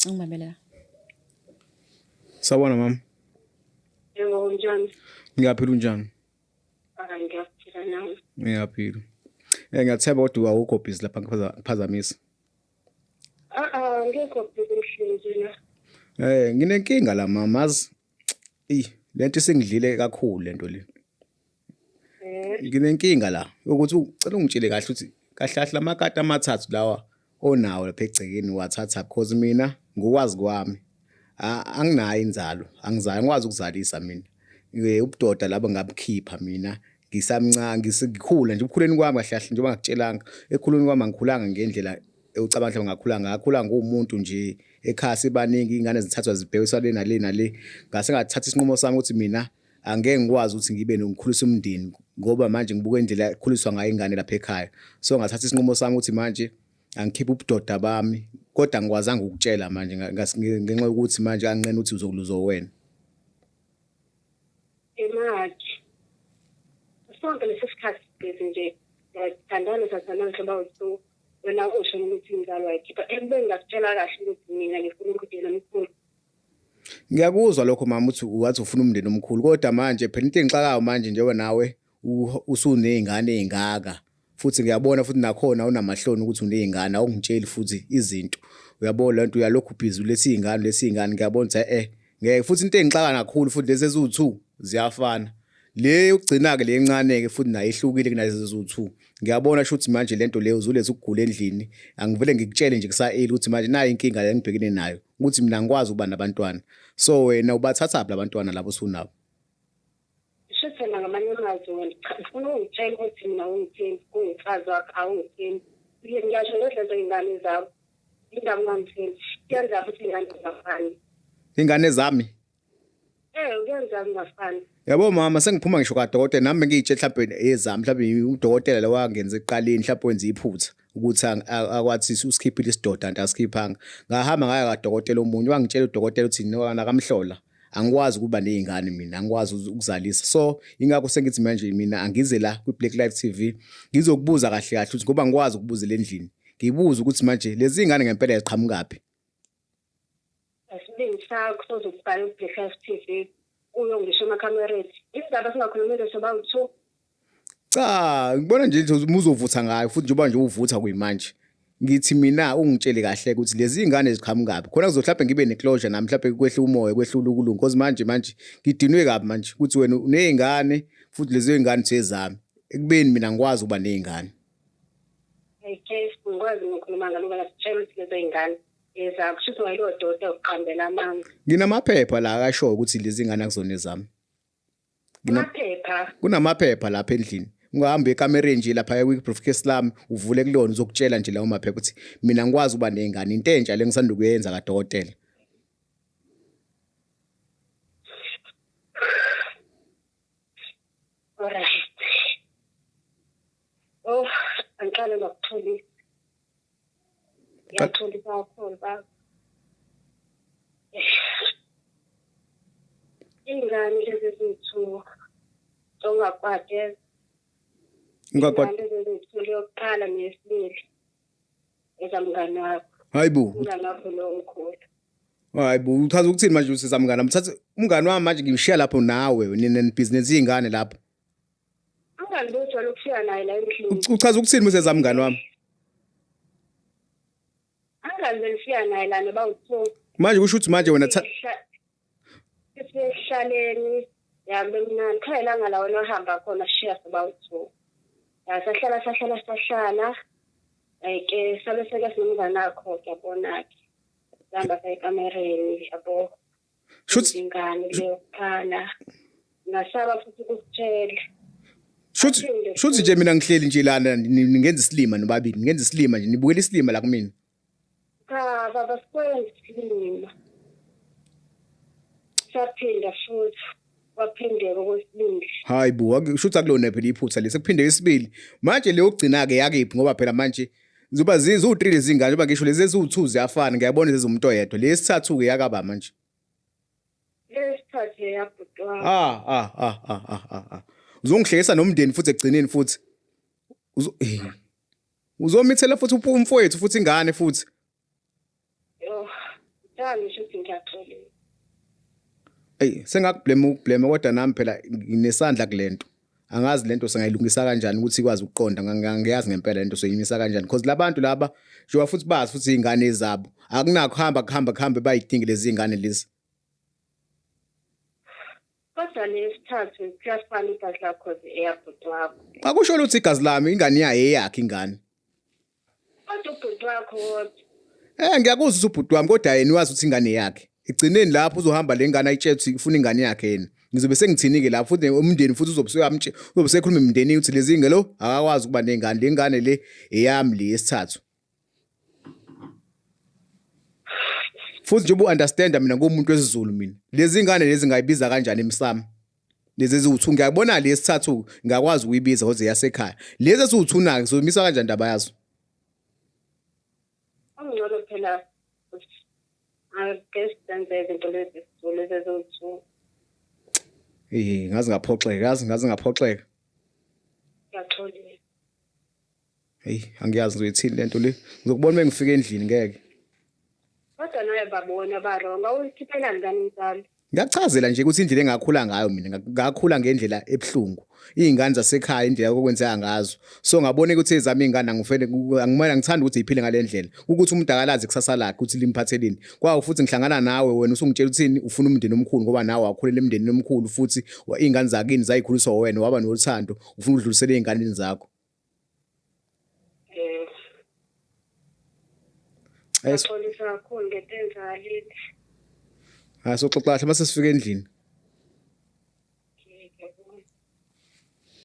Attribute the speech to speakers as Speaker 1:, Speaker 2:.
Speaker 1: Ungibambele la.
Speaker 2: Sawubona mama.
Speaker 3: Yebo unjani?
Speaker 2: Ngiyaphila unjani?
Speaker 3: Ah ngiyaphila nami.
Speaker 2: Ngiyaphila. Eh ngiyathemba kodwa awukho busy lapha ngiphazamisa.
Speaker 3: Ah ah ngekho busy ngihlezi la.
Speaker 2: Eh nginenkinga la mama azi. Ey lento isingidlile kakhulu lento le.
Speaker 3: Eh
Speaker 2: Nginenkinga la ukuthi ucela ungitshele kahle ukuthi kahle kahle amakati amathathu lawa onawo lapha egcekeni wathatha cause mina ngokwazi kwami anginayo inzalo angizali angikwazi ukuzalisa mina ubudoda labo ngabukhipha mina ngisamncane ngikhula nje ubukhuleni kwami kahle kahle njengoba ngakutshelanga ekukhuleni kwami angikhulanga ngendlela ucabanga mhlawumbe ngakhula ngakhula nguwumuntu nje ekhaya sibaningi iy'ngane zithathwa zibhekiswa le nale nale ngase ngathatha isinqumo sami ukuthi mina angeke ngikwazi ukuthi ngibe nokukhulisa umndeni ngoba manje ngibuka indlela ekhuliswa ngayo ingane lapha ekhaya so ngathatha isinqumo sami ukuthi manje angikhiphe ubudoda bami kodwa angikwazanga ukutshela manje ngenxa yokuthi manje anginqena ukuthi uzokuluza wena
Speaker 3: Imali. Sonke lesi sikhathi sibhizi nje siyathandana sathandana hloba u-two wena usho ukuthi inzalo wayikhipha ekubeni ngakutshela kahle ukuthi mina ngifuna umndeni omkhulu.
Speaker 2: Ngiyakuzwa lokho mama uthi wathi ufuna umndeni omkhulu kodwa manje phela into engixakayo manje njengoba nawe usuney'ngane ey'ngaka futhi ngiyabona futhi nakhona unamahloni ukuthi uney'ngane awungitsheli futhi izinto uyabona le nto uyalokhu ubhizi uletha iy'ngane uletha iy'ngane ngiyabona ukuthi eh ngeke futhi into engixaka kakhulu futhi lezi eziwu-two ziyafana le yokugcina-ke le encane-ke futhi nayo ihlukile kunalezi eziwu-two ngiyabona shuthi manje le nto leyo uzuletha ukugula endlini angivele ngikutshele nje kusa-eli ukuthi manje nayo inkinga le engibhekene nayo ukuthi mina ngikwazi ukuba nabantwana so wena ubathathaphi labantwana labo osunabo
Speaker 3: Shuthi wena ngamanye amazwi wena cha ufuna ukungitshela ukuthi mina ungithembi ungumfazi wakho awungithembi. Ngiyasho ngodlezo iy'ngane zakho. Indaba ungangithembi. Kuyenza futhi iy'ngane zingafani.
Speaker 2: Ingane zami?
Speaker 3: Eh, kuyenza kungafani.
Speaker 2: Yabo mama sengiphuma ngisho kadokotela nami bengiyitshe mhlawumbe ezami mhlawumbe udokotela lo wangenza ekuqaleni mhlawumbe wenza iphutha ukuthi akwathi usikhiphile isidoda anti asikhiphanga. Ngahamba ngaya kadokotela omunye wangitshela udokotela ukuthi nakamhlola angikwazi ukuba nezingane mina angikwazi ukuzalisa so ingakho sengithi manje mina angize la kwi-Black Life TV ngizokubuza kahle kahle ukuthi ngoba ngikwazi ukubuzela endlini ngibuze ukuthi manje lezi ngane ngempela ziqhamukaphi
Speaker 3: Isibindi sakho sozokubhala ku-Black Life TV kuyo ngisho emakhamereni izindaba singakhulumile sobawu-two
Speaker 2: Cha, ngibona nje ukuthi uma uzovutha ngayo futhi njengoba nje uvutha kuyimanje. Ngithi mina ungitshele kahle ukuthi lezi ngane ziqhamukaphi. Khona kuzohlaphe ngibe neclosure nami mhlawumbe kwehle umoya kwehlula ukulunga because manje manje ngidinwe kabi manje ukuthi wena unezingane futhi lezi ngane zezami. Ekubeni mina ngikwazi ukuba nezingane.
Speaker 3: Hey Jeff, ngikwazi ngokukhuluma ngalo ngasitshela ukuthi lezo zingane ezakho shuthi wayelodota uqambela amanga.
Speaker 2: Nginamaphepha la akashoyo ukuthi lezi ngane akuzona ezami.
Speaker 3: Amaphepha.
Speaker 2: Kunamaphepha lapha endlini. Ungahamba ekamereni nje lapha kwi-briefcase lami uvule kulona uzokutshela nje lawo maphepha ukuthi mina ngikwazi ukuba ney'ngane into entsha le ngisanda ukuyenza kadokotela.
Speaker 3: Alright. Oh, angiqale ngokuxolisa. Ngiyaxolisa kakhulu baba. Iy'ngane lezi eziwu-two ongakwati
Speaker 2: Ungakwati.
Speaker 3: Iy'ngane lezi eziwu-two leyokuqala neyesibili ezamngane wakho.
Speaker 2: Hayi bo.
Speaker 3: Umngane wakho lo omkhulu.
Speaker 2: Hayi bo, uchaza ukuthini manje usisa mngane? Mthathe umngane wami manje ngimshiya lapho nawe nina nibhizinisi iy'ngane lapho.
Speaker 3: Umngani bojwayele ukufika naye la endlini.
Speaker 2: Uchaza ukuthini museza mngani wami?
Speaker 3: Umngani benifika naye la noba u-two.
Speaker 2: Manje kusho ukuthi manje wena
Speaker 3: Sihlaleni yabe mnandi khona ilanga la wena ohamba khona sishiya soba u-two. Ya sahlala sahlala sahlala ke sabe seke sinomngani wakho ke yabona-ke. Sihamba saya ekamereni yabo.
Speaker 2: Shuthi
Speaker 3: ingane leyokuqala ngasaba futhi ukukutshela.
Speaker 2: Shuthi shuthi nje mina ngihleli nje lana ningenza isilima nobabili ningenza isilima nje nibukela isilima la kumina.
Speaker 3: Cha baba sikwenza isilima. Saphinda futhi kwaphindeka okwesibili.
Speaker 2: Hayi bo shuthi akulona phela iphutha lesi kuphinde isibili. Manje leyo gcina ke yakephi ngoba phela manje Zuba ziwu-3 lezi ngane njengoba ngisho lezi eziwu-2 ziyafana ngiyabona lezi umuntu oyedwa. Lesithathu ke yakaba manje.
Speaker 3: Lesithathu yabhuti wami.
Speaker 2: Ah ah ah ah ah ah. ah. Uzongihlekisa nomndeni futhi ekugcineni futhi. Uzo eh. Uzomithela futhi umfowethu futhi ingane futhi.
Speaker 3: Yo. Njengoba ngisho ukuthi ngiyaxolisa.
Speaker 2: Eyi sengakublame ukublame kodwa nami phela nginesandla kulento. Angazi lento singayilungisa kanjani ukuthi ikwazi ukuqonda ngiyazi ngempela lento soyimisa kanjani because labantu laba njengoba futhi bazi futhi izingane ezabo akunakho hamba kuhamba kuhambe bayidingi lezi zingane lezi.
Speaker 3: Kodwa lesithathu kuyafana igazi lakho eyabhuti wakho.
Speaker 2: Akusho lutho igazi lami ingane yayo eyakhe ingane.
Speaker 3: Kodwa ubhuti wakho kodwa.
Speaker 2: Eh ngiyakuzwa ukuthi ubhuti wami kodwa yena wazi ukuthi ingane yakhe. Igcineni lapho uzohamba le ngane ayitshela ukuthi ufuna ingane yakhe yena. Ngizobe sengithini ke lapho futhi umndeni futhi uzobe usuyamtshe uzobe sekhuluma emndenini ukuthi lezi ngelo akakwazi ukuba nengane le ngane le eyami le yesithathu. Futhi njengoba u-understanda mina ngumuntu wesiZulu mina. Lezi ngane lezi ngayibiza kanjani emsamo? Lezi eziwu-2 ngiyabona le yesithathu ngakwazi ukuyibiza kodwa yasekhaya. Lezi eziwu-2 na ngizomisa kanjani indaba yazo?
Speaker 3: Okungcono phela ake senze izinto lezi lezi eziwu-2.
Speaker 2: Eh ngaze ngaphoxeka, yazi ngaze ngaphoxeka.
Speaker 3: Ngiyaxolisa.
Speaker 2: Hey, angiyazi ngizoyithini lento le. Ngizokubona uma ngifika endlini ngeke.
Speaker 3: Kodwa naye babona baronga uyikhiphelani ngane mzali.
Speaker 2: Ngiyachazela nje ukuthi indlela engakhula ngayo mina ngakhula ngendlela ebuhlungu. Izingane zasekhaya indlela okwenzeka ngazo. So ngabona ukuthi ezami izingane angifele angimele ngithanda ukuthi iphile ngale ndlela. Ukuthi umuntu akalazi kusasa lakhe ukuthi limphatheleni. Kwawo futhi ngihlangana nawe wena usungitshela ukuthini ufuna umndeni omkhulu ngoba nawe wakhulela emndenini omkhulu futhi izingane zakini zayikhuliswa wena waba nothando ufuna udlulisele ezinganeni zakho.
Speaker 3: Eh. Ngiyaxolisa kakhulu ngento enzakalile.
Speaker 2: Hayi soxoxa kahle mase sifika endlini.